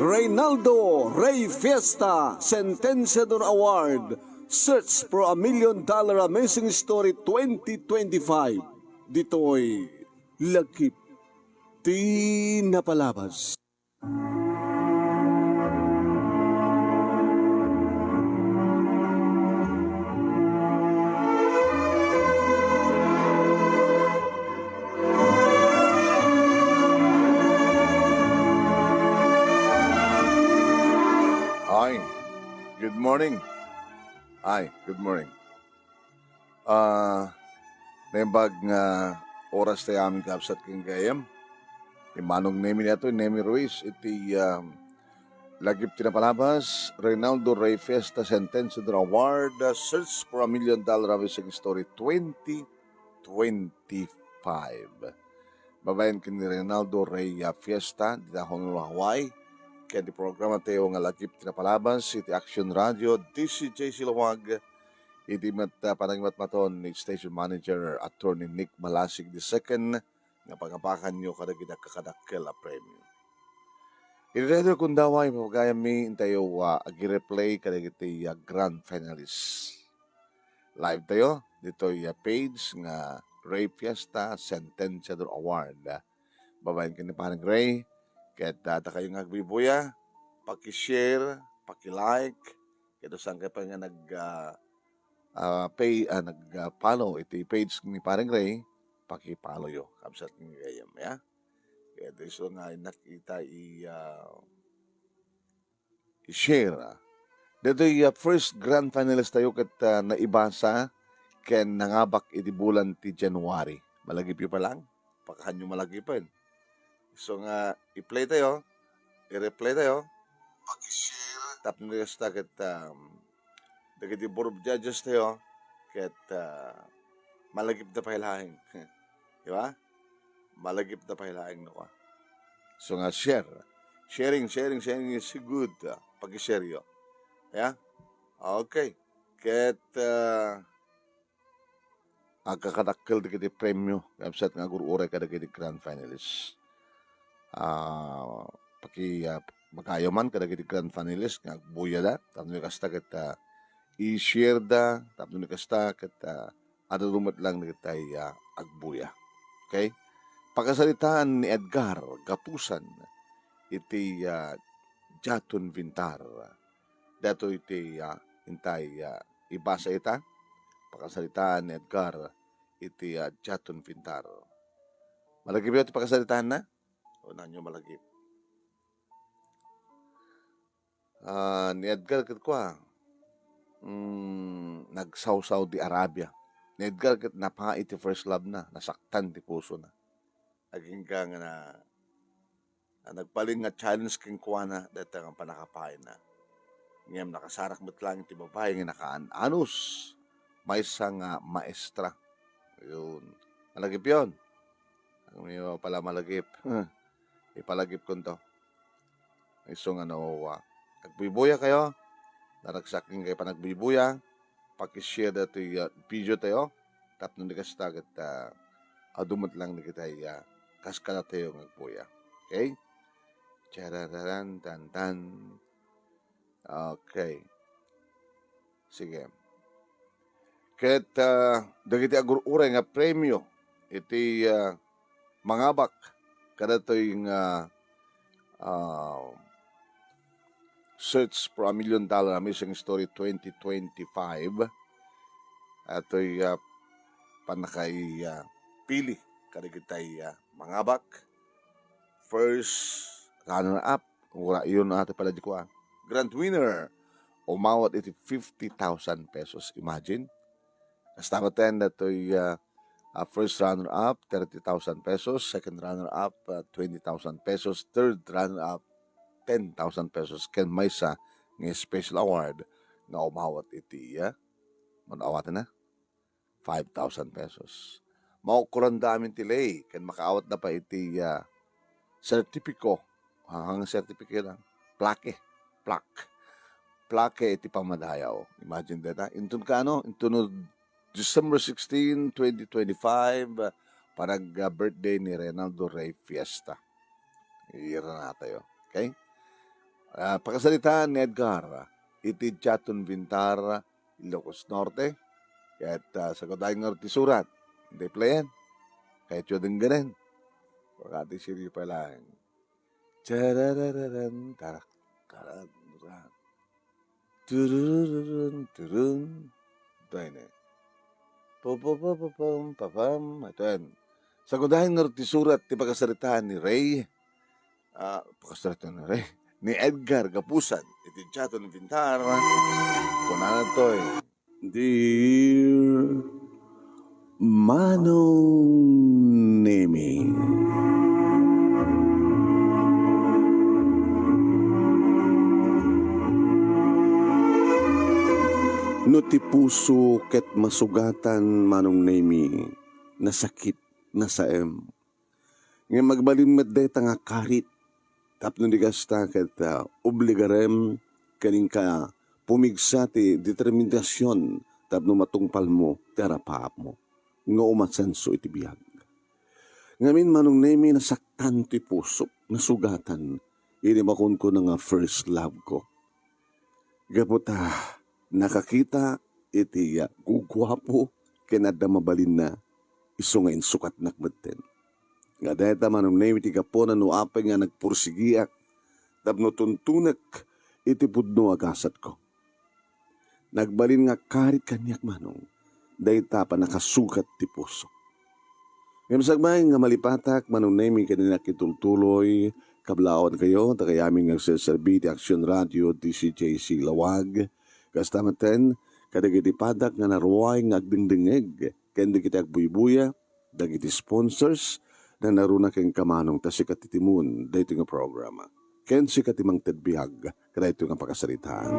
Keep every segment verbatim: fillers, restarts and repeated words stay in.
Reynaldo Rey Fiesta Sentenciador Award, Search for a Million Dollar Amazing Story twenty twenty-five. Ditoy Lagip ti Napalabas. Hi, good morning. Hi, good morning. Ah, naimbag nga oras tayo amin, kabsat ken gayyem. Immanong Nemi daytoy, Nemi Ruiz, iti, um, Lagip ti Napalabas, Reynaldo Rey Fiesta Sentenciador Award, uh, Search for a Million Dollar Amazing Story twenty twenty-five. Babaen ken ni Reynaldo Rey, uh, Fiesta, dita Honolulu, Hawaii. Ken ti programa tayo nga Lagip ti Napalabas, iti Action Radio, D C J C Laoag, iti met, uh, panangimatmaton ni Station Manager Attorney Nick Malasig the second, nga pangabakanyo kadagiti agkakadakkel a premio. Iti daytoy gundaway, ipapagayammi intayo, ah, agi-replay kadagiti, ah, grand finalists. Live tayo ditoy, ah, page nga Rey Fiesta Sentenciador Award. Babaen ken ni Pareng Rey, ket, ah, dakayo nga agbubuya, paki-share, paki-like, ket no saan kayo pay nga nag, ah, ah, pay-, ah, nag, ah, follow iti page ni Pareng Rey, paki-follow yo, kabsat ken gayyem, ya. Kaya isu nga nakita i, ah, i-share, ah. Daytoy, ah, first grand finalist tayo ket, ah, naibasa ken nangabak iti bulan ti January. Malagipyo pa lang, pakaanyo malagipen. So nga, i-play tayo, i-replay tayo. Paki-share. Tapno kasta ket, um, dagiti board of judges tayo, ket, ah, malagipda pay laeng. Di ba? Malagipda pay laeng, no? So nga, share. Sharing, sharing, sharing is good. Ah, paki-share yo. Ya? Okay. Ket, ah, agkakadakkel dagiti premio, kabsat nga agur-uray kadagiti grand finalists. Ah, paki-, ah, pakayo man kadagiti grand finalists nga agbuyada, tapno kasta ket, ah, i-share da, tapno kasta ket, ah, adu met lang dagiti, ah, agbuya. Okay? Pakasaritaan ni Edgar Gapusan iti, ah, Jaton Vintar. Daytoy iti, ah, intay, ah, ibasa ita. Pakasaritaan ni Edgar iti, ah, Jaton Vintar. Malagipyo ti pakasaritaanna? O, nanyo malagip. Ah, ni Edgar ket kua, mm, nagsaw-Saudi Arabia. Ni Edgar ket napaay ti first love na, nasaktan ti puso na. Agingga nga na, ah, nagbalin nga challenge kenkuana dayta nga pannakapaayna. Ngem nakasarak met laeng ti babai nga nakaan-anus, maysa nga maestra. Yun. Malagip yun. Ang may pala malagip. Ipalagip ko to. Isu nga no, ah, agbuybuya kayo, naragsak ken kayo panagbuybuyang, paki-share daytoy, ah, video tayo, tapno di kasta ket, ah, adu met lang dagiti, ah, kas kadatayo nga agbuya. Okay? Charararan, tan, tan. Okay. Sige. Ket, ah, dagiti agur-uray nga premio iti, ah, mangabak kadatoy nga, ah, Search for a Million Dollar Amazing Story twenty twenty-five. Atoy, ah, pannakay, ah, pili kadagitay, ah, mangabak. First runner-up, ura iyon ata pala di ko, ah. Grand winner, umawat iti fifty thousand pesos. Imagine. Kasta met daytoy, ah, ah, first runner-up, thirty thousand pesos. Second runner-up, ah, twenty thousand pesos. Third runner-up, ten thousand pesos. Ken maysa nga special award nga umawat iti, ah, mano awaten na? Five thousand pesos. Maukuranda amin ti lay, ken makaawatda pay iti, ah, sertipiko. Hangsertipiko lang. Plaque. Plaque. Plaque iti pammadayaw. Imagine dayta. Inton kaano? Inton no December sixteen, twenty twenty-five, ah, panag-birthday ni Reynaldo Rey Fiesta. Iranatayo. Okay? Ah, pakasaritaan ni Edgar, iti Chaton Vintar, Ilocos Norte. Ket, ah, sagudayen nga ti surat. Hindi playan. Kayatyo dengganen. Wakati siryo pa lang. Chararararan, tarak, tarak, tarak. Turururun, turun. Ito yun eh. Pum, pum, pum, pum, pum, papam. Ito yan. Sagudayen nga ti surat ti pakasaritaan ni Rey. Ah, pakasaritaan ni Rey. Ni Edgar Gapusan. Iti Chaton Vintar. Kunana to eh. Dear Manong Nemi. No ti puso ket masugatan, Manong Nemi, nasakit, nasaem. Ngem agbalin met dayta nga karit tapno di kasta ket, ah, obligarem ken inka pumigsa ti determinasion tapno matungpalmo ti arapaapmo nga umasenso iti biag. Ngamin, Manong Nemi, nasaktan ti pusok, nasugatan, idi makunkuna nga first love ko. Gapu ta nakakita iti guguapo ken adda mabalinna, isu nga insukatnak metten. Nga dayta, Manong Nemi, ti gapuna no apay nga nagpursigiak tapno tuntunek iti pudno a gasatko. Nagbalin nga karit kaniak, Manong, dayta a pannakasugat ti puso. Ngem sakbay nga malipatak, Manong Nemi, ken nakitultuloy, kablaawannakayo, dagiti amin nga agserserbi ti Action Radio, D C J C Lawag. Kasta metten, kadagiti padak nga naruay nga agdengdengngeg, ken dagiti agbuybuya, dagiti sponsors, nanaruna kenka, Manong, ta sika ti timon daytoy nga programa. Ken sika ti mangted biag kadaytoy nga pakasaritaan.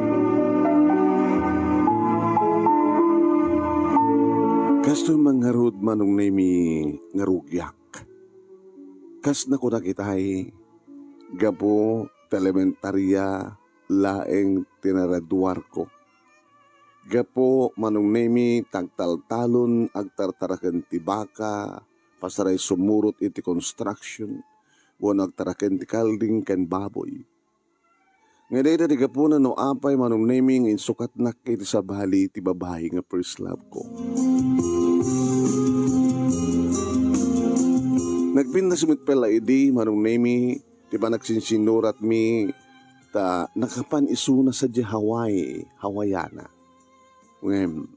Kastoy man ngarud, Manong Nemi, nga rugiak. Kas nakunak itay, gapu ta elementaria laeng ti naraduarko. Gapu, Manong Nemi, ta agtaltalon, agtartaraken ti baka, pasaray sumurot iti construction, wenno agtaraken ti kalding ken baboy. Nga dayta ti gapuna no apay, Manong Nemi, nga insukatnak iti sabali ti babai nga first love ko. Nagpintas met pay la idi, Manong Nemi, ti panagsinsinuratmi ta nakapan isuna sadiay Hawaii, Hawaiiana. Ngem,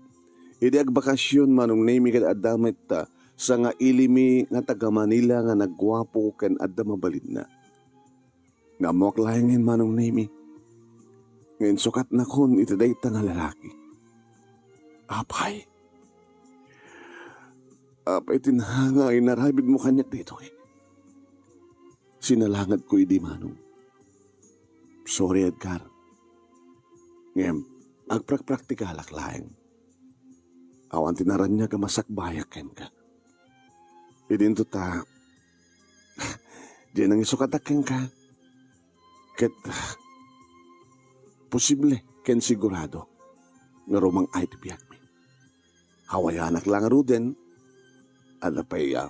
idi agbakasyon, Manong Nemi, ket adda met, ah, sangailimi nga taga-Manila nga nagguapo ken adda mabalinna. Nga ammoak laengen, Manong Nemi, nga insukatnakon iti dayta nga lalaki. Apay, apay ti nanga nga inaramidmo kaniak daytoy. Sinalangedko idi, Manong. Sorry, Edgar. Ngem, agprakpraktikalak laeng. Awan ti naraniag a masakbayak kenka. Idinto ta, diay nangisukatak kenka. Ket, posible ken sigurado nga rumang-ay ti biagmi. Hawaiianak la ngaruden, adda pay, ah,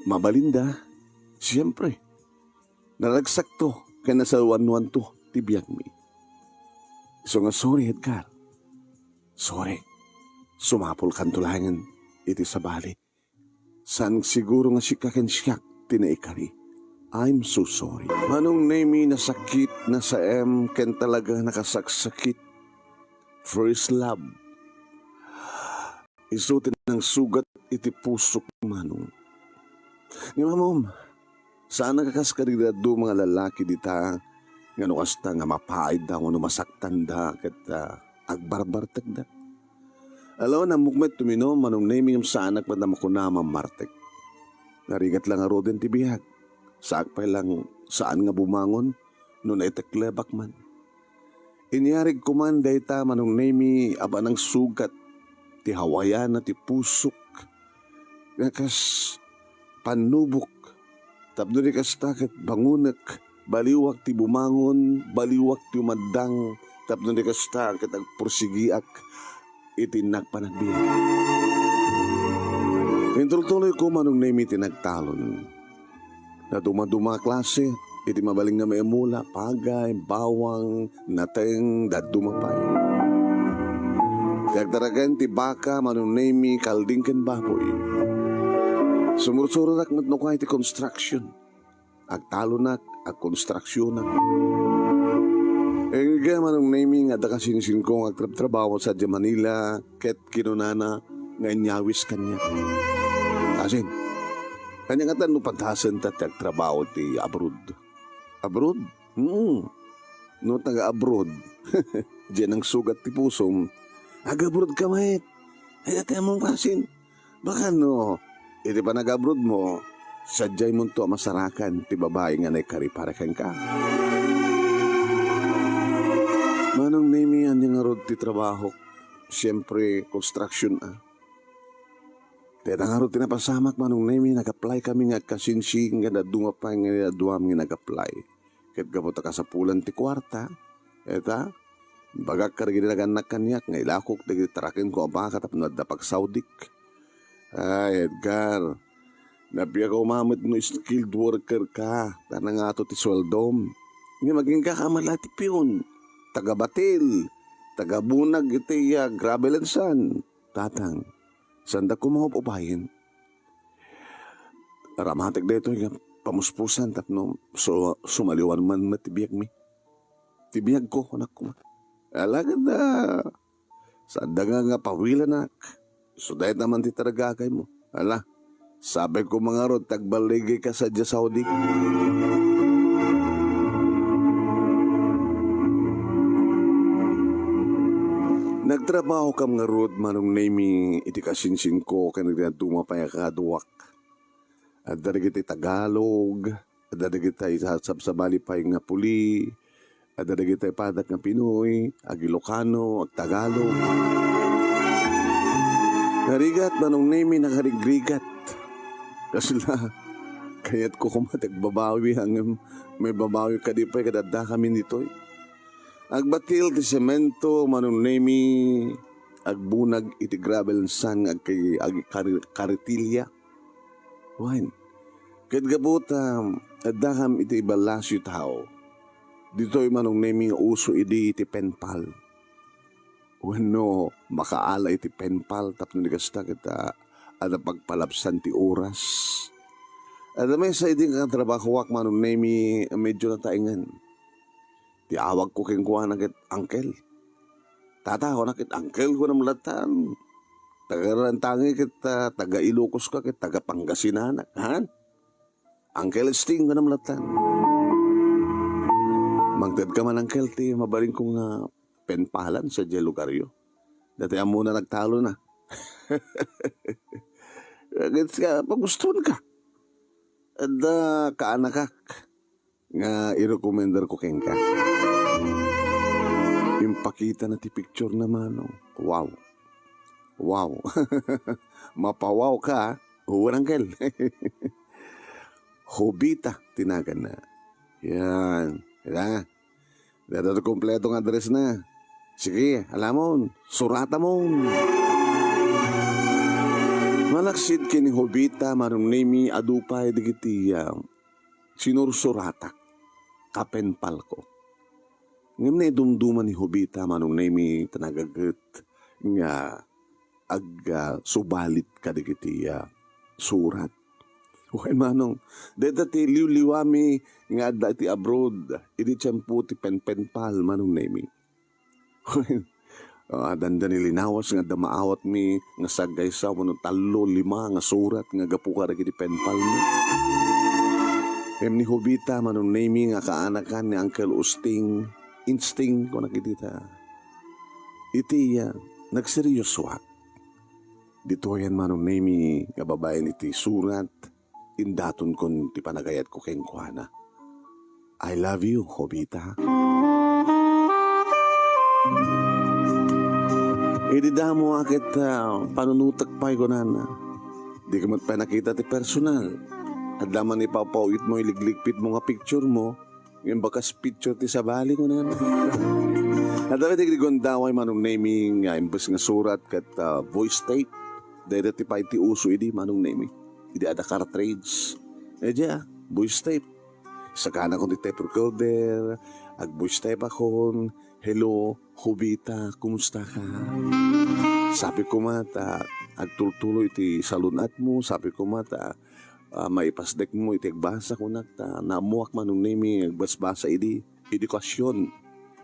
mabalinda, siempre, naragsakto ken nasawanwanto ti biagmi. Isu nga sorry, Edgar. Sorry. Sumapulkanto laengen iti sabali. Saan siguro nga sika ken siak ti naikari. I'm so sorry. Manong Nemi, nasakit, nasaem, ken talaga nakasaksakit. First love. Isu ti nangsugat iti pusok, Manong. Ngem ammom, saan a kas kadagiti dadduma nga lalaki dita nga no kasta nga mapaayda wenno masaktanda ket, ah, agbarbartekda. Alwan, ammok met ti uminom, Manong Nemi, ngem saanak met a makuna a mammartek. Narigat la ngaruden ti biag. Saak pay lang saan nga bumangon no naiteklebak man. Inyarigko man dayta, Manong Nemi, a panangsugat ti Hawaiiana ti pusok nga kas pannubok. Tapno di kasta ket bangonek, baliwak ti bumangon, baliwak ti umaddang, tapno di kasta ket agpursigiak iti innak panagbiag. Intultuloyko, Manong Nemi, ti nagtalon. Nadumaduma a klase iti mabalin nga maimula, pagay, bawang, nateng, dadduma pay. Ti agtaraken ti baka, Manong Nemi, kalding ken baboy. Sumursurotak met no kua iti construction. Agtalonak, agkonstruksionak. Engka, Manong Nemi, nga adda kasinsinko nga agtrabtrabaho sadiay Manila, ket kinunana nga inyawis kaniak. Asin, ania ngata no padasenta ti agtrabaho ti abroad? Abroad? Hmm. No taga-abroad, diay nangsugat ti pusom, agabroad ka met. Ay, ate, among kasin. Baka no, iti panag-abroad mo, sadiay monto a masarakan ti babai nga naikari para kenka. Manong Nemi, ania ngarud ti trabahok? Siempre, construction, ah. Dayta ngarud ti napasamak, Manong Nemi, nag-apply kami nga agkasinsi, nga dadduma pay nga aduam nga nag-apply. Ket gapu ta kasapulan ti kuarta, eta, bagak kadagiti nagannak kaniak nga ilakok dagiti tarakenko a baka tapno adda pagsaudik. Ay, Edgar, napiaka umamet no skilled worker ka, ta nangato ti sueldom. Ngem agingga ka met la ti pion, taga-batil, taga-bunag iti, ah, gravel and sand. Tatang, sanda koma ubayen. Aramatek daytoy nga pamuspusan tapno su-, sumaliwan man met ti biagmi. Ti biagko, kunak koma. Alagad, ah, sanda nga, nga pawilanak. Isu dayta man ti taragagaymo. Ala, sapay koma ngarud ti agballigayka sadiay Saudi. Nagtrabahokam ngarud, Manong Nemi, iti kasinsinko ken iti dadduma pay a kaaduak. Adda dagiti Tagalog, adda dagiti sabsabali pay nga puli, adda dagiti padak nga Pinoy, ag-Ilocano, ag-Tagalog. Narigat, Manong Nemi, nakarigrigat. Kasla, kayatko koma ti agbabawi, ngem maibabawi kadi pay ket addakamin ditoy. Agbatil ti semento, Manong Nemi, agbunag iti gravel and sand nga agki-, ag-, kari-, karitilya. Wen, ket gapu ta addakam iti iballasyo tao, ditoy, Manong Nemi, nga uso idi ti penpal. Wenno, makaala iti penpal tapno di kasta ket, ah, adda pagpalabsan ti oras. Adda maysa idi nga katrabahoak, Manong Nemi, medyo nataengen. Ti awagko kenkuana ket uncle. Tata, kunak ket uncle, kunam latan. Taga Rantangi ket, ah, taga Ilocos ka ket taga Pangasinan, ha? Uncle Sting, kunam latan. Mangted ka man, uncle, ti mabalinko nga penpalan sadiay lugaryo. Dati ammona nagtalon na. Gets ka, pagustuhan ka. Adda kaanakak nga irekomendarko kenka. Impakitana ti picture na, Manong. Wow. Wow. Mapawaw ka, ah. Wen, uncle. Jovita ti naganna. Yan. Ita. Dayta ti kompleto nga address na. Sige, alamon, suratamon. Malaksid ken ni Jovita, Manong Nemi, adu pay dagiti, ah, sinursuratak, kapenpalko. Ngem naidumduma ni Jovita, Manong Nemi, ta nagaget nga ag-, ah, subalit kadagiti, ah, surat. Wen, Manong, dayta ti liwliwami nga adda iti abroad, idi tiempo ti penpenpal, Manong Nemi. Ah, dandani linawas nga adda maawatmi nga sagaysa wenno tallo, lima nga surat nga gapu kadagiti penpalmi. Ngem ni Jovita, Manong Nemi, nga kaanakan ni Uncle Usting, Insting, kunak iti ta. Iti, ah, nagseryosoak. Ditoyen, Manong Nemi, nga babaen iti surat, indatonkon ti panagayatko kenkuana. "I love you, Jovita." Idi damo a ket, ah, panunotek pay kunana. Dika met pay nakita ti personal. Adda man ipawpaw-itmo, iligligpitmo nga picturemo, ngem bakas picture ti sabali, kunana. Adda met dagiti gundaway, Manong Nemi, nga imbes nga surat ket, ah, voice tape. Dayta ti pay ti uso idi, Manong Nemi. Idi adda cartridge. Idiay, voice tape. Sakanakon ti tape recorder, ag-voice tape akon, "Hello, Jovita, kumusta ka?" Sabi koma ta agtultulo iti salun-atmo, sabi koma ta, ah, maipasdekmo iti agbasa kunak ta naammoak, Manong Nemi, agbasbasa idi edukasyon.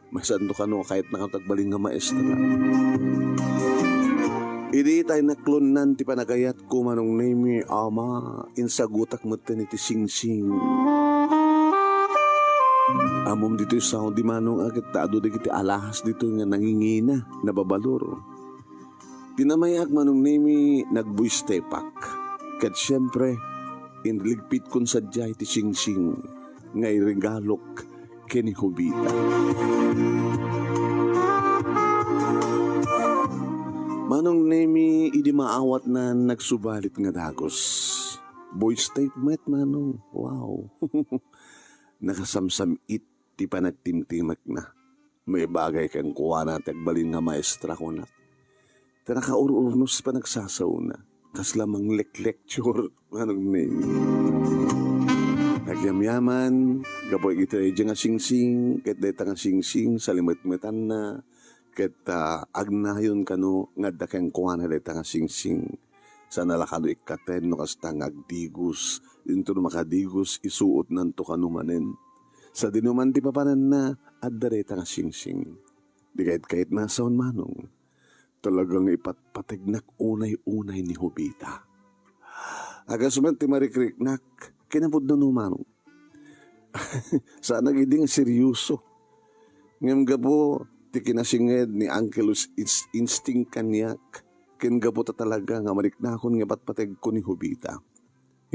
Masanto kano, kayatna kano ti agbalin nga maestra. Idi tay naklonnan ti panagayatko, Manong Nemi, ama, insagutak metten iti singsing. Ammom ditoy sound di Manong a ket ta adu dagiti alahas ditoy nga nangingina, nababalor. Pinamayak, Manong Nemi, nag-voice tape-ak. Ket siempre, inligpitkon sadiay ti singsing nga iregalok ken ni Jovita. Manong Nemi, idi maawatnan, nagsubalit nga dagus. Voice tape met, Manong. Wow. Nakasamsam-it ti panagtimtimekna. Maibagay kenkuana ti agbalin nga maestra, kunak. Ta nakaur-urnos ti panagsasawna. Kasla manglecture, Manong Nemi. Nagyamyaman, gapu iti daydiay nga singsing, ket dayta nga singsing, salimetmetanna, ket, ah, agnayon kano nga adda kenkuana dayta nga singsing. Saan a la kano ikkaten no kasta nga agdigus, inton makadigos, isuotnanto kano manen. Sadino man ti papananna, adda dayta nga singsing. Di kayat-kayatna a sawen, Manong. Talaga nga ipatpategnak unay-unay ni Jovita. Agasman ti marikriknak, kinapudno no, Manong. Saanak idi nga seryoso. Ngem gapu ti kinasinged ni Uncle Us-, Ins-, Instinct kaniak, ken gapu ta talaga nga mariknakon nga ipatpategko ni Jovita.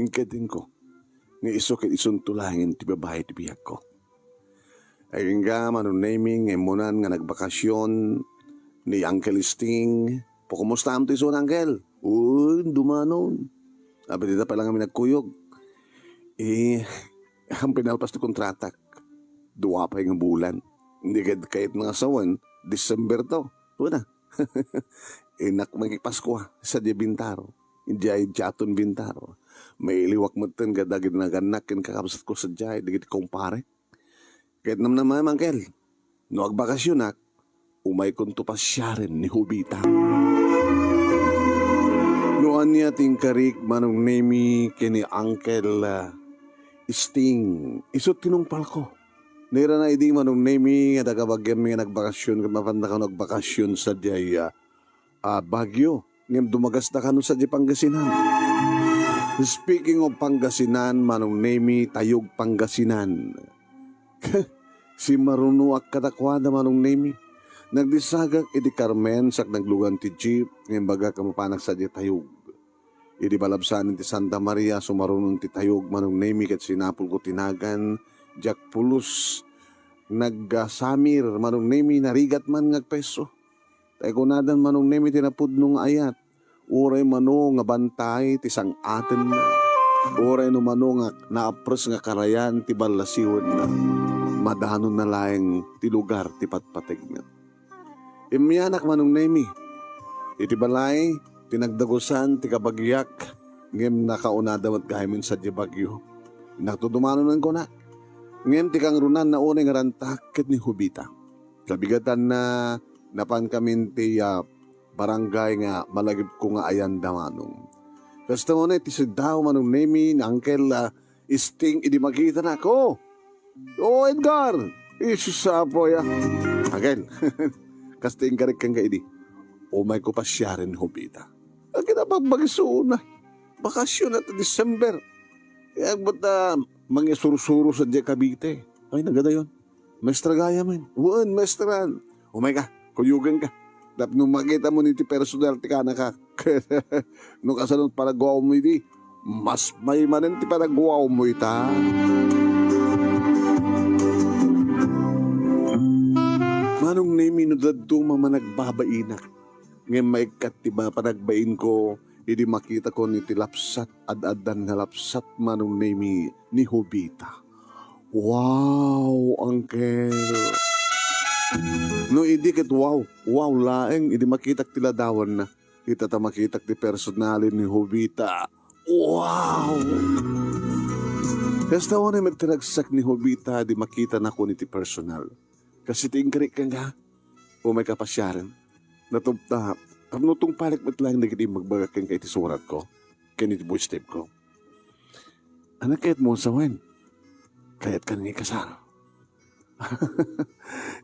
Inkedenko nga isu ken isunto laengen ti babai ti biagko. Agingga, Manong Nemi, nga immunan nga nagbakasyon ni Uncle Sting. Pakumustaam ti isu, Uncle? Uy, dumanon. Apay dita pay lang kami nagkuyog. Eh, ang pinalpas ti kontratak. Dua pay nga bulan. Di kayat-kayatna a sawen, December to. Una, innak makipaskua sadiay Bintaro. Idiay Jaton Bintaro. Mailiwak metten kadagiti nagannak ken kakabsatko sadiay, dagiti kumpare. Ket namnama, Uncle, no agbakasyonak, umaykonto pasiaren ni Jovita. No ania ti inkarik, Manong Nemi, ken ni Uncle, ah, Sting, isu ti tinungpalko. Nairana idi, Manong Nemi, nga adda kabagianmi nga nagbakasyon ket mapanda kano agbakasyon sadiay, ah, ah, Baguio. Ngem dumagasda kano sadiay Pangasinan. Speaking of Pangasinan, Manong Nemi, Tayug, Pangasinan. Simarunoak kadakuada, Manong Nemi. Nagdisagak iti Carmen, sak naglugan ti jeep, nga imbagak a mapanak sadiay Tayug. Idi malabsan ti Santa Maria, sumarunon ti Tayug, Manong Nemi, ket sinapulko ti nagan, diak pulos nagsamir, Manong Nemi, narigat man nga agpeso. Ta kunadan, Manong Nemi, ti napudno nga ayat. Uray mano nga bantay ti sang-atenna. Uray no mano nga naapres nga karayan ti ballasiwenna. Madanonna laeng ti lugar ti patpategna. Immianak, Manong Nemi. Iti balay, ti nagdagusan ti kabagiak, ngem nakaunada met gaymen sadiay Baguio. Innak dumanon, kunak. Ngem ti kangrunanna unay nga rantak ket ni Jovita. Kabigatanna, napankamin ti, ah, barangay nga malagipko nga ayanda, Manong. Kasta unay ti siddaw, Manong Nemi, ni Uncle, ah, Sting idi makitanak. Oh! Oh, Edgar! Isu sa apo ya. Uncle, kasta inkarik kenka idi. Umayko pasiaren ni Jovita. Agina pagbagis una. Bakasyon ta December. Kaya agbat, ah, mangisursuro sadiay Cavite. Ay, nagadayon. Maestra gayam. Wen, maestran. Umayka, kuyogenka. Tapno makitamo iti personal ti kanaka. No kasano ti panagguawmo idi, mas maymanen ti panagguawmo ita. Manong Nemi, no dadduma managbabainak. Ngem maikkat ti ba-, panagbainko idi makitakon iti lapsat, ad-addan nga lapsat, Manong Nemi, ni Jovita. Wow, Uncle! No idi ket wow, wow laeng idi makitak ti ladawanna. Ita ta makitak ti personal ni Jovita. Wow! Kasta unay met ti ragsak ni Jovita idi makitanakon iti personal. Kas iti inkarik kenka, umay ka pasiaren. Natupta, tapno tungpalek met laeng dagiti imbagbagak kenka iti suratko, ken iti voice tape ko. Anak kayat mo sa wen? Kayat ka nga ikasar?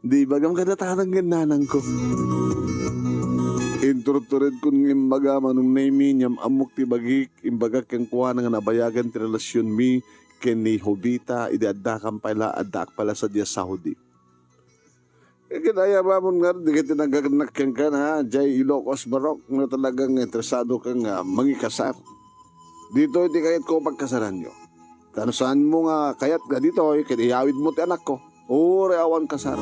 Di ibagam kadatanan nga nanangko. Inturtured kun nga imbaga, Manong Nemi, ngem ammok ti bagik, imbagak kenkuana nga nabayagan ti relasionmi ken ni Jovita idi addakam pay la, addaak pay la sadiay Saudi. Ket ayabamon ngarud dagiti nagagnak kenka, ha, jay Ilocos Baroque, no talagang interesado ka nga mangikasar. Ditoy ti kayatko pagkasaranyo. Ta no saanmo nga kayat nga ditoy, ket iyawidmo ti anakko. Uray awan kasar.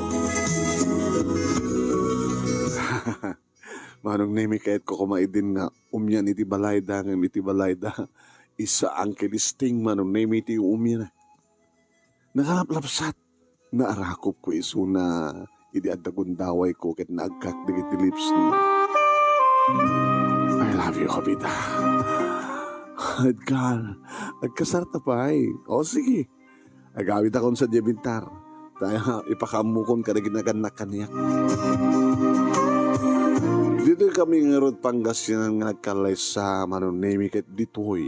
Manong Nemi, kayatko koma idin nga umian iti balayda, ngem iti balayda, isa Uncle Sting, Manong Nemi, ti umianna. Nakalaplapsat. Naarakopko isuna idi adda gundawayko ket naagkak dagiti lipsna. I love you, Jovita. Edgar, agkasarta pay. O, sige. Agawitakon sadiay bintar. Ta ipakaammokon kadagiti nagannak kaniak. Ditoy kami ngarud Pangasinan nga nagkallaysa, Manong Nemi, ket ditoy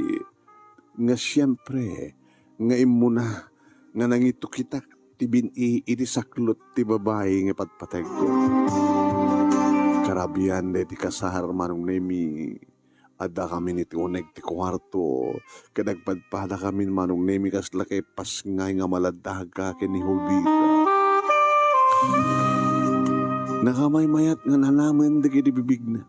nga siempre nga immuna nga nangitukitak ti bin-i iti saklot ti babai nga patpategko. Karabian daydi kasar, Manong Nemi, addakamin iti uneg ti kuarto, ket agpadpadakamin, Manong Nemi, kasla kay pasngay nga maladaga ken ni Jovita. Nakamaymayat nga nanamen dagiti bibigna.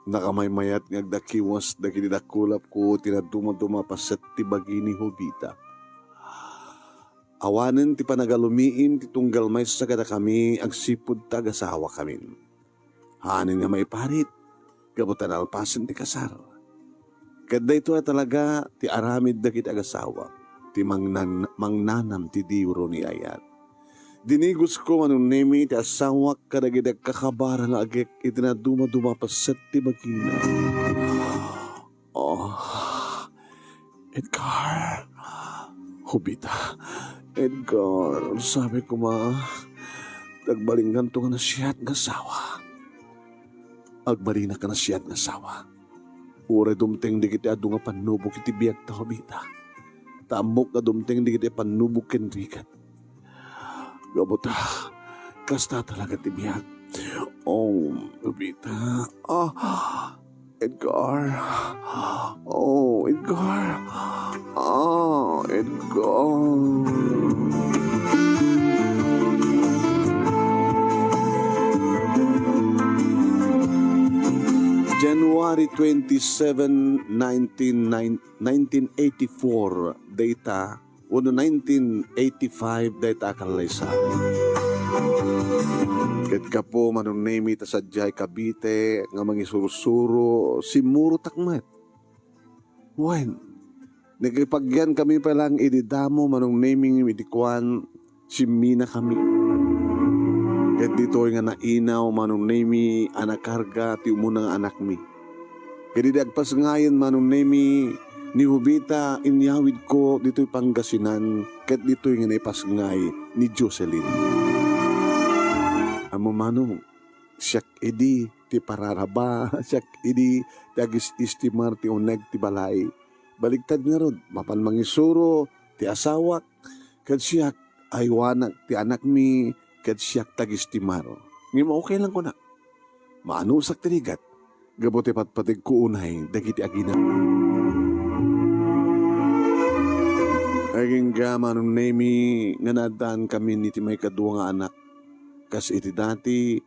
Nakamaymayat nga agdakiwas dagiti dakulapko ti nadumaduma a paset ti bagi ni Jovita. Awanen ti panagalumiim ti tunggal maysa kadakami agsipud ta agasawakamin. Haanen nga maiparit, gapu ta nalpasen ti kasar. Ket daytoy a talaga ti aramid dagiti agasawa, ti mangnan-, mangnanam ti diuro ni ayat. Dinigosko, Manong Nemi, ti asawak kadagiti agkakabara nga agek iti nadumaduma a paset ti bagina. Oh, Edgar. Jovita. Edgar, sabi koma, agbalinkanto nga naasiat nga asawa. Agbalinaka naasiat nga asawa. Uray dumteng dagiti adu nga pannubok iti biagta, Jovita. Ta ammok nga dumteng dagiti pannubok ken rigat. Gapu ta, kasta talaga ti biag. Oh, Jovita. Ah, Edgar. Oh, Edgar. Ah, Edgar. January twenty-seven, nineteen, nineteen eighty-four, dayta, wenno nineteen eighty-five, dayta a kallaysa. Ket gapu, Manong Nemi, ta sadiay Cavite nga mangisursuro, simmurotak met. Wen, nakipagyankami pay laeng idi damo, Manong Nemi, ngem idi kuan, simminakami. Ket ditoy nga nainaw, Manong Nemi, a nakarga ti umuna nga anakmi. Ket idi agpasngayen, Manong Nemi, ni Jovita, inyawidko ditoy Pangasinan, ket ditoy nga naipasngay ni Jocelyn. Ammom, Manong, siak idi ti pararaba, siak idi ti agis-istimar ti uneg ti balay. Baligtad ngarud, mapan mangisuro ti asawak, ket siak, aywanak ti anakmi, ket siak ti agistimar. Ngem okay lang kunak. Maanusak ti rigat, gapu ti patpategko unay dagiti agina. Agingga, Manong Nemi, nga naaddaankamin iti maikadua nga anak. Kas iti dati,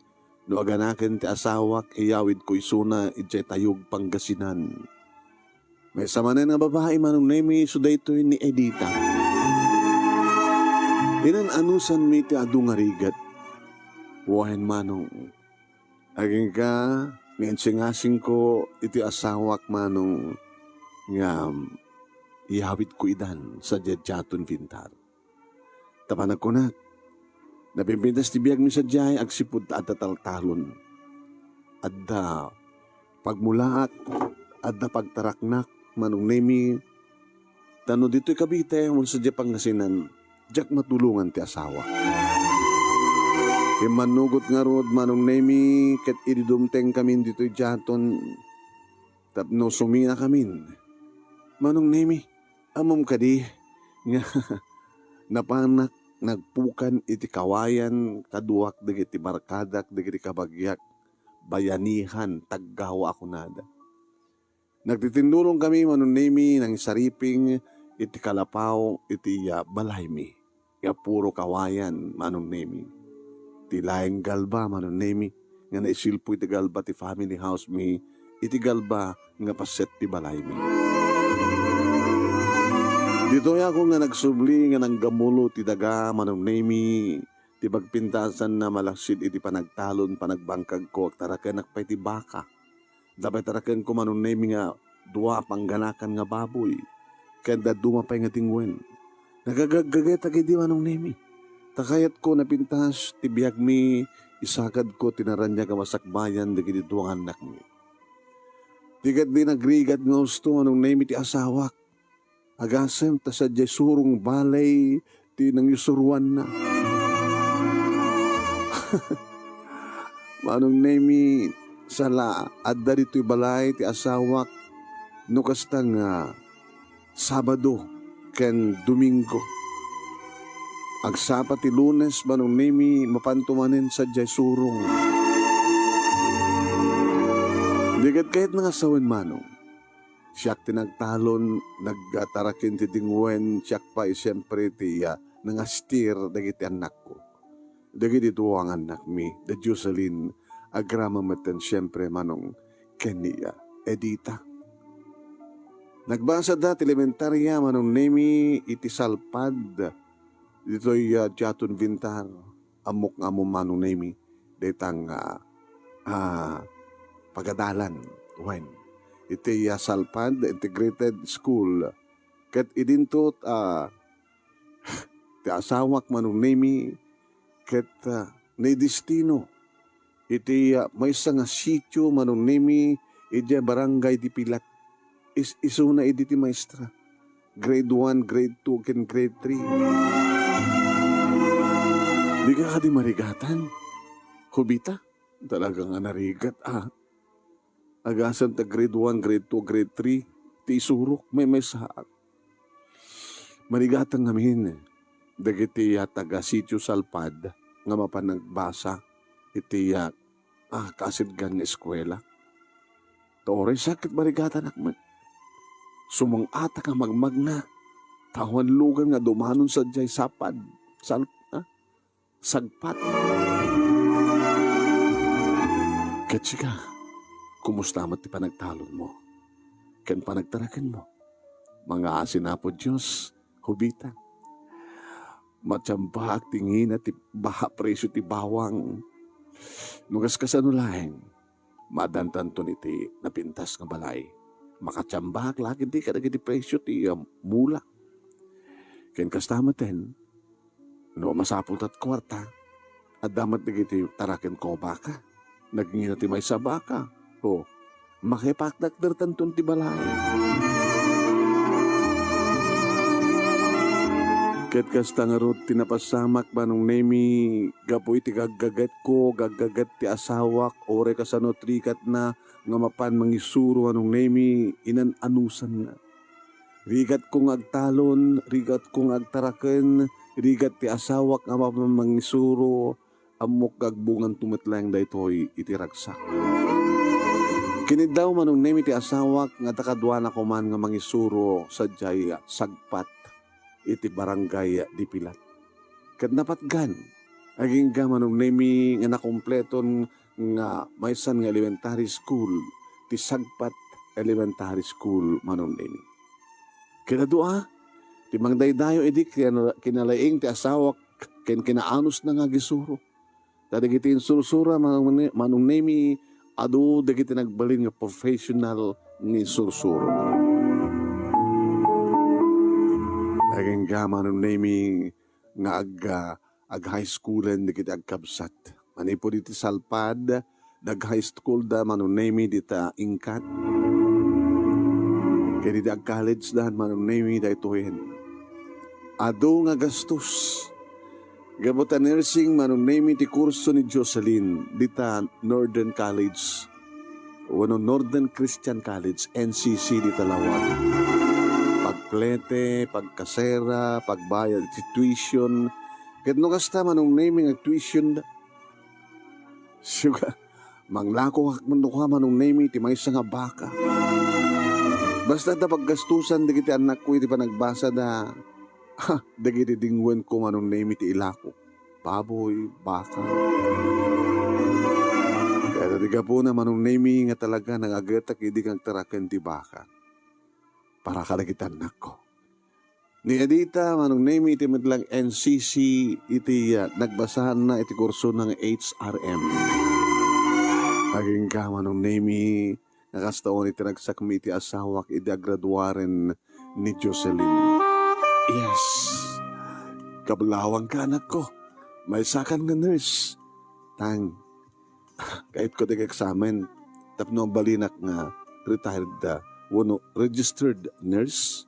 no aganaken ti asawak, iyawidko isuna idiay Tayug, Pangasinan. Maysa manen nga babai, Manong Nemi, isu daytoy ni Edita. Inan-anusanmi ti adu nga rigat. Wen, Manong, agingga nga insingasingko iti asawak, Manong, nga iyawidko idan sadiay diaton Vintar. Ta panagkunak, napimpintas ti biagmi sadiay agsipud ta adda taltalon. Adda pagmulaak, adda pagtaraknak, Manong Nemi, ta no ditoy Cavite, wenno sadiay Pangasinan, diak matulongan ti asawa. Immannugot ngarud, Manong Nemi, ket idi dumtengkamin ditoy diaton, tapno suminakamin. Manong Nemi, ammom kadi nga napanak nagpukan iti kawayan kaduak dagiti barkadak dagiti kabagiak, bayanihan, taggaw a kunada. Nagtitindulongkami, Manong Nemi, nangisariping iti kalapaw iti, ah, balaymi nga puro kawayan, Manong Nemi. Ti laeng galba, Manong Nemi, nga naisilpo iti galba ti family house mi, iti galba nga paset ti balaymi. Ditoy ako nga nagsubli nga nanggamulo ti daga, Manong Nemi, ti pagpintasanna malaksid iti panagtalon, panagbangkagko, agtarakenak pay ti baka. Adda pay tarakenko, Manong Nemi, nga dua a pangganakan nga baboy, ken dadduma pay nga dingwen. Nagagaggagetak idi, Manong Nemi, ta kayatko napintas ti biagmi, isakadko ti naraniag a masakbayan dagiti dua nga annakmi. Di ket di nagrigat nga usto, Manong Nemi, ti asawak. Agasem ta sadiay surong balay ti nangisuroanna. Manong Nemi, sala, adda ditoy balay ti asawak no kasta nga Sabado ken Domingo. Agsapa ti Lunes, Manong Nemi, mapanto manen sadiay surong. Di ket kayatna nga sawen, Manong. Siak ti nagtalon, nagtaraken ti dingwen, siak pay siempre ti, ah, nangastir dagiti annakko. Dagiti dua nga annakmi, da Jocelyn, agraman metten siempre, Manong, ken ni, ah, Edita. Nagbasada ti elementaria, Manong Nemi, iti Salpad, ditoy, ah, Jaton Vintar. Ammok nga ammom, Manong Nemi, dayta nga, ah, pagadalan wen iti, ah, Salpad Integrated School. Ket idinto, ah, ti asawak, Manong Nemi, ket, ah, naidestino iti, ah, maysa nga sitio, Manong Nemi, idiay Barangay Dipilat. Is-, isuna idi ti maestra. Grade one, grade two, ken grade three. Dika kadi marigatan, Jovita? Talaga nga narigat, ah. Agasem ta grade one, grade two, grade three, ti isurok, maymaysaak. Marigatan ngamin dagiti, ah, taga Sitio Salpad nga mapan nagbasa iti, ah, ah, kasidgan nga eskuela. Ta uray sakit marigatanak met. Sumang-atak a magmagna, ta awan lugan nga dumanon sadiay sapad, sal-, ah, sagpat. Ket sika, kumusta met ti panagtalonmo ken panagtarakenmo? Mangaasin Apo Dios, Jovita. Matiambaak ti ngina ti ba-, presio ti bawang. No kas-, kasano laeng, maadantanton iti napintas nga balay. Makatiambaak la ketdi kadagiti presio ti, ah, mula. Ken kasta metten, no masapulta ti kuarta, adda met dagiti tarakenko a baka. Nagngina ti maysa a baka. O, makipakdakdertanton ti balay. Ket kasta ngarud ti napasamak, Manong Nemi, gapu iti gaggagetko, gaggaget ti asawak, uray kasano ti rikatna nga mapan mangisuro, Manong Nemi, inan-anusanna. Rigatko nga agtalon, rigatko nga agtaraken, rigat ti asawak nga mapan mangisuro, ammok nga agbunganto met laeng daytoy iti ragsak. Kiniddaw, Manong Nemi, ti asawak nga adda kaduana koman nga mangisuro sadiay sagpat iti Barangay Dipilat. Ket napatgan, agingga, Manong Nemi, nga nakumpleton nga maysan nga elementary school, ti Sagpat Elementary School, Manong Nemi. Ket adu a, ti mangdaydayo idi kin-, kinalaing ti asawak ken kinaanusna nga agisuro. Ta dagiti insursura, Manong Ne-, Manong Nemi, adu dagiti nagbalin nga professional nga insursuro. Agingga, Manong Nemi, nga ag-, ag-high schoolen dagiti agkabsat. Manipud iti Salpad, Nag-high school da, Manong Nemy, dita Ingkat. Ket idi ag-college da, Manong Nemy, daytoyen. Adu nga gastos. Gapu ta nursing, Manong Nemy, ti kurso ni Jocelyn dita Northern College wenno Northern Christian College, N C C, dita Laoag. Pagplete, pagkasera, pagbayad iti tuition. Ket no kasta, Manong Nemy, nga tuition da. Siya, manglako kano, Manong Nemy, ti maysa nga baka. Basta ta paggastusan dagiti annakko iti panagbasa da, ha, dagiti dingwenko, Manong Nemy, ti ilako. Baboy, baka. Kaya ti gapuna, Manong Nemy, nga talaga nangagetak idi nga agtaraken ti baka. Para kadagiti annakko. Ni Edita, Manong Nemy, iti met lang N C C iti, ah, nagbasaanna iti kursona nga H R M. Agingga, Manong Nemy, nga kasta unay ti ragsakmi iti asawak idi agraduaren ni Jocelyn. Yes. Kablawangka, anakko. Maysakan nga nurse. Tang, kayatko ti eksamen tapno balinak nga retired, ah, wenno registered nurse.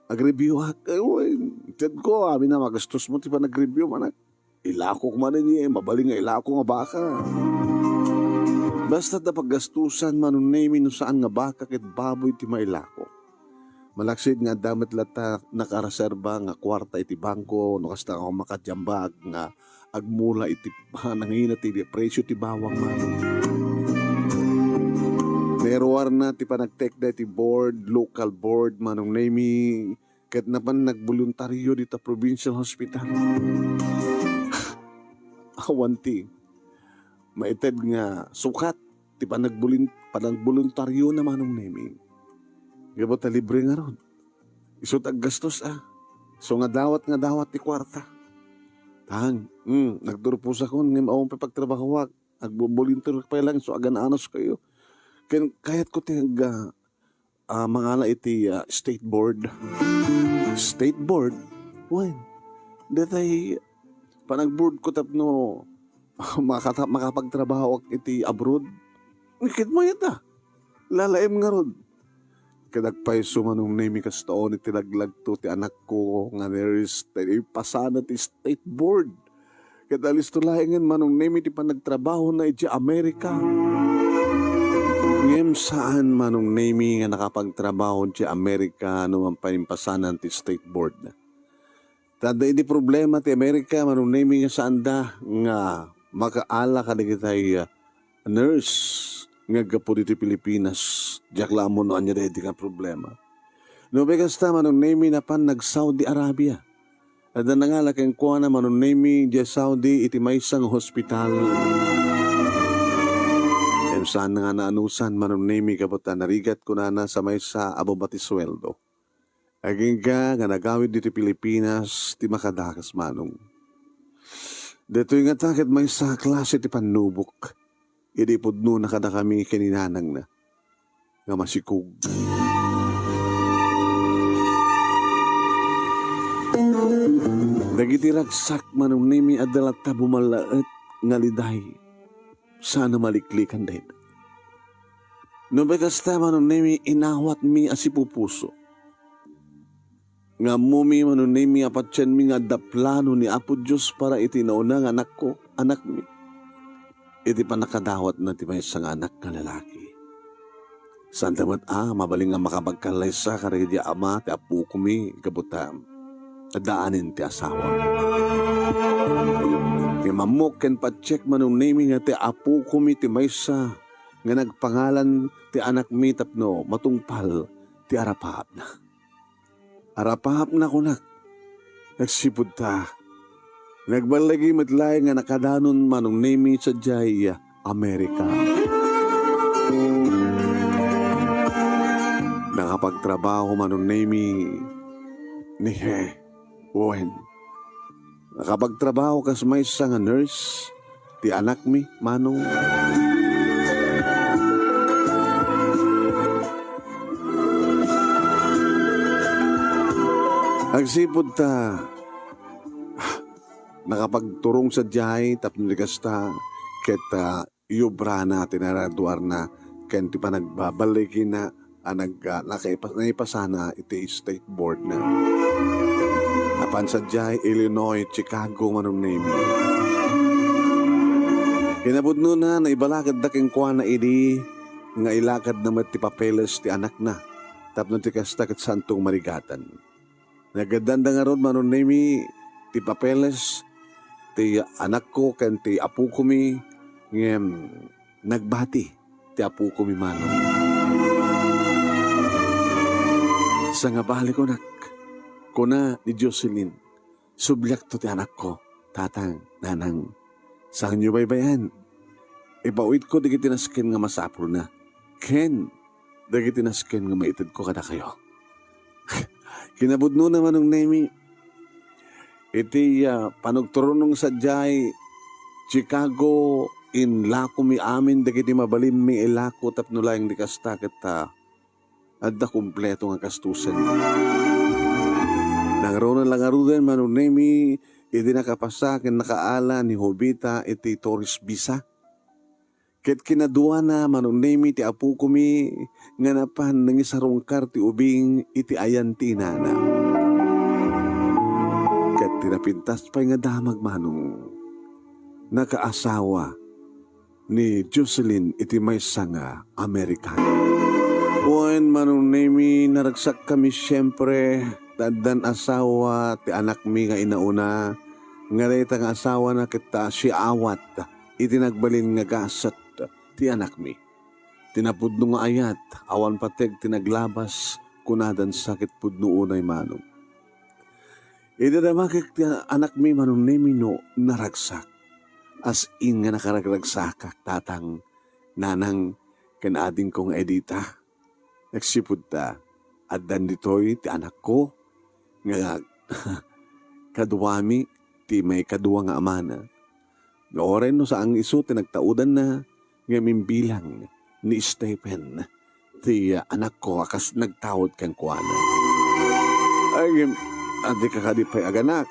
Agreview ak. Ay, wen, intedko, amin a magastos mo ti panagreview, manak. Ilakok man idi, mabalin nga ilako nga baka. Basta ta paggastusan, Manong Nemy, no saan nga baka ket baboy ti mailako. Malaksid nga adda met latta nakareserba nga kuarta iti bangko, no kasta nga makadiambag nga agmula iti nangina ti presio ti bawang, Manong. Nairuarna ti panagtekda iti board, local board, Manong Nemy, ket napan nagboluntario dita provincial hospital. Awan ti maited nga sukat ti panagbolin-, panagboluntario na, Manong Nemy. Gapu ta libre ngarud. Isu ti aggastos, a. Isu nga dawat nga dawat ti kuarta. Tang, mm, nagturpusakon ngem awan pay pagtrabahoak. Agboboluntario pay lang, isu a gan-anos kayo. Ken kayatko ti ag-, ah, mangala iti, ah, state board. State board? Wen, datay panagboardko tapno makata-, makapagtrabahoak iti abroad. Ket mayat a. Lalaem ngarud. Ket agpayso, Manong Nemy, kasta unay ti laglagto ti anakko nga nurse, ti ipasana ti state board. Ket alisto laengen, Manong Nemy, ti panagtrabahona idiay Amerika. Ngem saan, Manong Nemy, nga nakapagtrabaho idiay Amerika no mapaimpasanan ti state board. Ta adda idi problema ti Amerika, Manong Nemy, nga saanda nga makaala kadagitay, ah, nurse nga aggapu ditoy Pilipinas. Diak la ammo no ania daydi nga problema. No, kasta, Manong Nemy, napan nag-Saudi Arabia. Adda nangala kenkuana, Manong Nemy, idiay Saudi iti maysa nga hospital. Ngem saan nga naanusan, Manong Nemy, gapu ta narigat kunana sa maysa a babba ti sueldo. Agingga nga nagawid ditoy Pilipinas ti makadakas, Manong. Daytoy ngata ket maysa a klase ti pannubok. Idi pudnona kadakami ken ni nanangna nga masikog. Dagiti ragsak, Manong Nemy, adda latta bumallaet nga liday. Saan a maliklikan dayta. No kasta, Manong Nemy, inawatmi a sipupuso. Nga ammomi, Manong Nemy, a patienmi nga adda plano ni Apo Dios para iti nauna nga anakko, anakmi. Iti pannakadawatna ti maysa nga anak nga lalaki. Saanda met a mabalin nga makapagkallaysa kadagiti ama ti apokomi gapu ta addaanen ti asawa. Ngem ammok ken patiek, Manong Nemy, nga ti apokomi ti maysa nga nagpangalan ti anakmi tapno matungpal ti arapaapna. Arapaapna, kunak. Agsipud ta, nagballigi met laeng nga nakadanon, Manong Nemy, sadiay Amerika. Nakapagtrabaho, Manong Nemy, ni He. Wen, nakapagtrabaho kas maysa nga nurse ti anakmi, Manong. Agsipud ta, nakapagturong sadiay tapno di kasta, ket, ah, iobrana ti naraduarna ken ti panagbaballigina a nag-, ah, nakaipa-, naipasana iti state board na. Apan sadiay Illinois, Chicago, Manong Nemi. Kinapudnona, naibalakadda kenkuana idi nga ilakadna met ti papeles ti anakna tapno ti kasta ket saanto nga marigatan. Nagaddanda ngarud, Manong Nemi, ti papeles ti anakko ken ti apokomi, ngem nagbati ti apokomi, Manong. Sangabali kunak, kuna ni Jocelyn, "Subliakto ti anakko, tatang, nanang. Saanyo baybay-an. Ipaawidko dagiti nasken nga masapulna ken dagiti nasken nga maitedko kadakayo." Kinapudnona, Manong Nemi, iti, ah, panagturong sadiay Chicago, inlakomi amin dagiti mabalinmi nga ilako tapno laeng di kasta ket, ah, adda kompleto nga gastusen. Nangruna la ngaruden, Manong Nemi, idi nakapasa ken nakaala ni Jovita iti tourist visa. Ket kinaduana, Manong Nemi, ti apokomi nga napan nangisarungkar ti ubing iti ayan ti inana. Ket ti napintas pay nga damag, Manong, nakaasawa ni Jocelyn iti maysa nga Amerikano. Wen, Manong Nemi, naragsakkami siempre ta addan asawa ti anakmi nga inauna, nga dayta nga asawana ket ta siaawat iti nagbalin nga gaset ti anakmi. Ti napudno nga ayat, awan pateg ti naglabas, kunadan sa ket pudno unay, Manong. Idi damakek ti anakmi, Manong Nemi, no naragsak. As in nga nakaragragsakak, tatang, nanang, ken adingko nga Edita. Nagsipud ta, addan ditoy ti anakko nga kaduami ti maikadua nga amana. Nga uray no saan nga isu ti nagtaudanna, ngem imbilang ni Stephen ti, ah, anakko a kas nagtaud kenkuana. Ay, ngem, adda ka kadi pay aganak.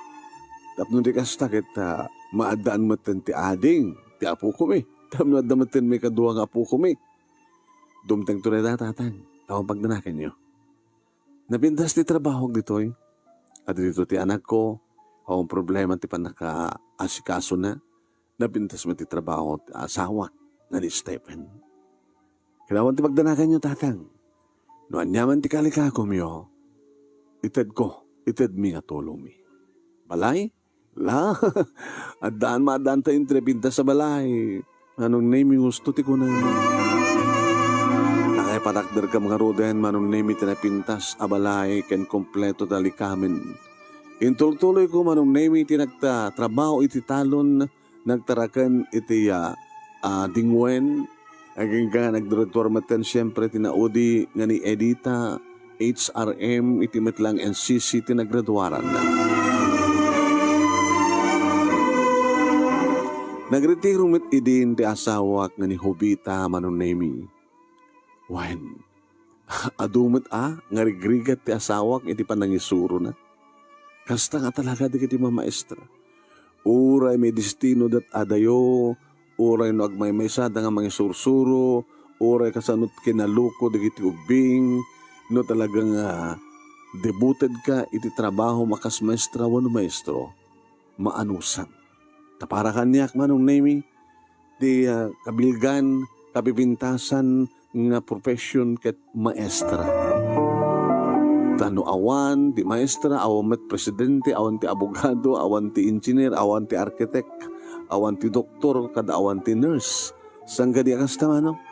Tapno di kasta ket, ah, maaddaan metten ti ading ti apokomi. Tapno adda metten maikadua nga apokomi. Dumtengto dayta, tatang. Awan pagdanakenyo. Napintas ti trabahok ditoy. Adda ditoy ti anakko. Awan problema ti pannakaasikasona. Napintas met ti trabaho ti asawak nga ni Stephen. Ket awan ti pagdanakanyo, tatang. No aniaman ti kalikakomyo, itedko, itedmi nga tulongmi. Balay? La, addaan maaddaan tayo ti napintas a balay. Manong Nemi, husto ti kunam. Nakaipatakderkam ngaruden, Manong Nemi, ti napintas a balay ken kompleto ti likamen. Intultuloyko, Manong Nemi, ti nagta-, trabaho iti talon, nagtaraken iti, ah, ah, dingwen. Agingga nagdirektor metten siempre ti naudi nga ni Edita, H R M, iti met lang N C C ti nagraduaranna. Nagretiro met idin ti asawak nga ni Jovita, Manong Nemi. Wen, adu met a nga rigrigat ti asawak iti panangisurona. Kasta nga talaga dagiti mamaestra. Uray may destino dat adayo, uray no agmaymaysada nga mangisursuro, uray kasano ti kinaluko dagiti ubbing, no talaga nga devoted ka iti trabaho makas maestra wenno maestro, maanusam. Ta para kaniak, Manong Nemi, ti, ah, kabilgan, kapipintasan nga profession ket maestra. Ta no awan ti maestra, awan met presidente, awan ti abogado, awan ti engineer, awan ti architect, awan ti doktor, kada awan ti nurse. Saan kadi a kasta, Manong?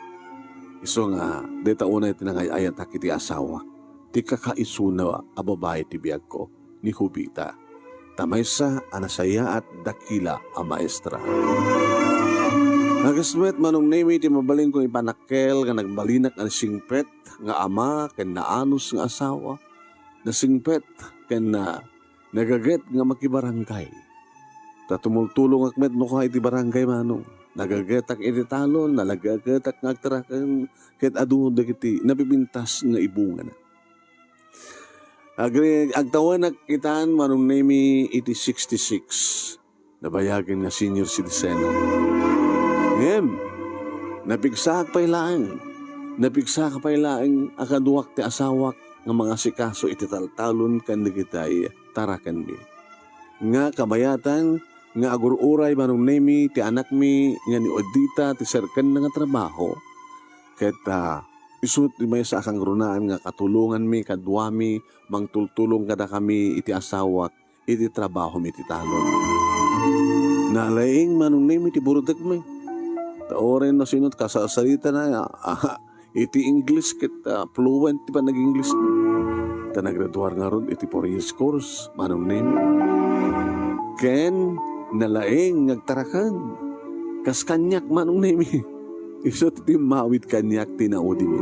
Isu nga, dayta unay ti nangay-ayatak iti asawak. Ti kakaisuna a babai ti biagko, ni Jovita. Ta maysa a nasayaat dakila a maestra. Nagasmet, Manong Nemi, ti mabalinko ipanakkel nga nagbalinak a nasingpet nga ama ken naanus nga asawa. Nasingpet ken na-, nagaget nga makibarangay. Ta tumultulongak met no kua iti barangay, Manong. Nagagetak iti talon, nagagetak nga agtaraken, ket adu dagiti napipintas nga ibungana. Agri-, agtawenak itan, Manong Nemi, iti sixty-six. Nabayagen nga senior citizen. Ngem, Napigsaak pay laeng. Napigsaak pay laeng a kaduak ti asawak nga mangasikaso iti taltalon ken dagiti tarakenmi. Nga kabayatan nga agur-uray Manong Nemi ti anakmi nga ni Odita ti serkenna nga trabaho, ket, ah, isu ti maysa a kangrunaan nga katulonganmi kaduami, mangtultulong kadakami iti asawak iti trabahom iti talon. Nalaing Manong Nemi ti burdekmi. Ta uray no sino ti kasarsaritana, ah, iti English ket, ah, fluent ti panag-English. Ta nagraduar ngarud iti four years course, Manong Nemi. Ken nalaing nga agtaraken. Kas kaniak, Manong Nemi. Isu ti timmawid kaniak ti naudimi.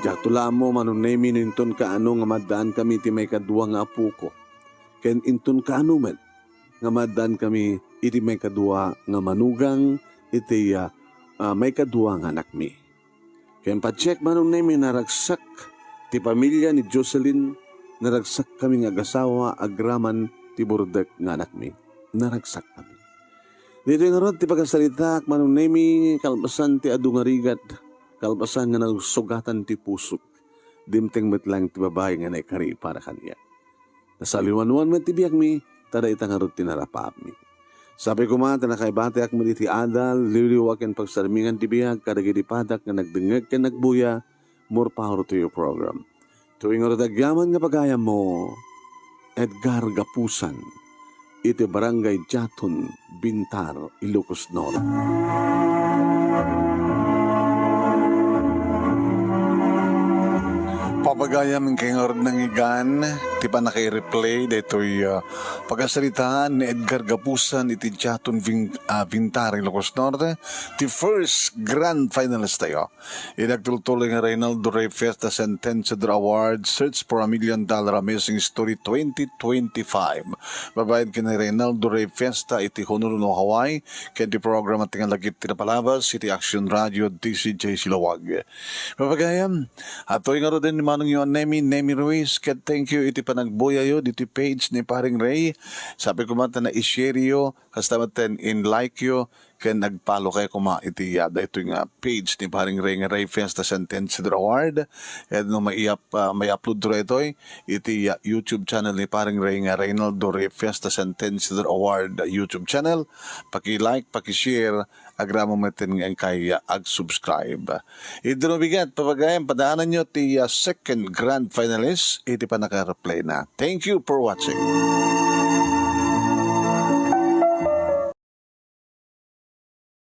Diakto la ammo, Manong Nemi, no inton kaano nga maaddaankami iti maikadua nga apoko. Ken inton kaano met nga maaddaankami iti maikadua nga manugang iti, ah, ah, maikadua nga anakmi. Ken patiek, Manong Nemi, naragsak ti pamilia ni Jocelyn, naragsakkami nga agasawa agraman ti burdek nga anakmi. Naragsakkami. Ditoy ngarud ti pagasaritaak, Manong Nemi, kalpasan ti adu nga rigat, kalpasan nga nagsugatan ti pusok, dimteng met laeng ti babai nga naikari para kaniak. Nasaliwanwan met ti biagmi, ta dayta ngarud ti narapaapmi. Sapay koma ta nakaibatiak met iti adal, liwliwa ken pagsarmingan ti biag kadagiti padak nga nagdengngeg ken nagbuya, more power to your program. Toy ngarud agyaman nga pagayammo, Edgar Gapusan, iti Barangay Jaton, Bintar, Ilocos Norte. Papagayam, inkay ngarud nangigan ti pannaka-replay daytoy, ah, pagasaritaan ni Edgar Gapusan iti Jaton Vin-, ah, Bintar, Ilocos Norte, ti first grand finalist tayo. Iti agtultuloy nga Reynaldo Rey Fiesta Centennial Award, Search for a Million Dollar Amazing Story twenty twenty-five. Babaen ken ni Reynaldo Rey Fiesta iti Honolulu, Hawaii, ken ti programa ti nga lagip ti napalabas iti Action Radio D C J Siluag. Papagayam, atoy ngaruden ni manongyo a Nemi, Nemi Ruiz, ket thank you iti panagbuyayo diti page ni Paring Rey. Sapay koma ta na-share yo, kasta met ten in-like yo, ken nag-follow kayo koma iti, ah, daytoy nga page ni Paring Rey nga Rey Fiesta Centennial Award. Ket no maiap-, ah, mai-upload daytoy iti, ah, YouTube channel ni Paring Rey nga Reynaldo Rey Fiesta Centennial Award, ah, YouTube channel. Paki-like, paki-share, agraman met ten nga inkay, ah, ag-subscribe. Idi no bigat, papagayam, padaananyo ti, ah, second grand finalist iti pannaka-replay na. Thank you for watching.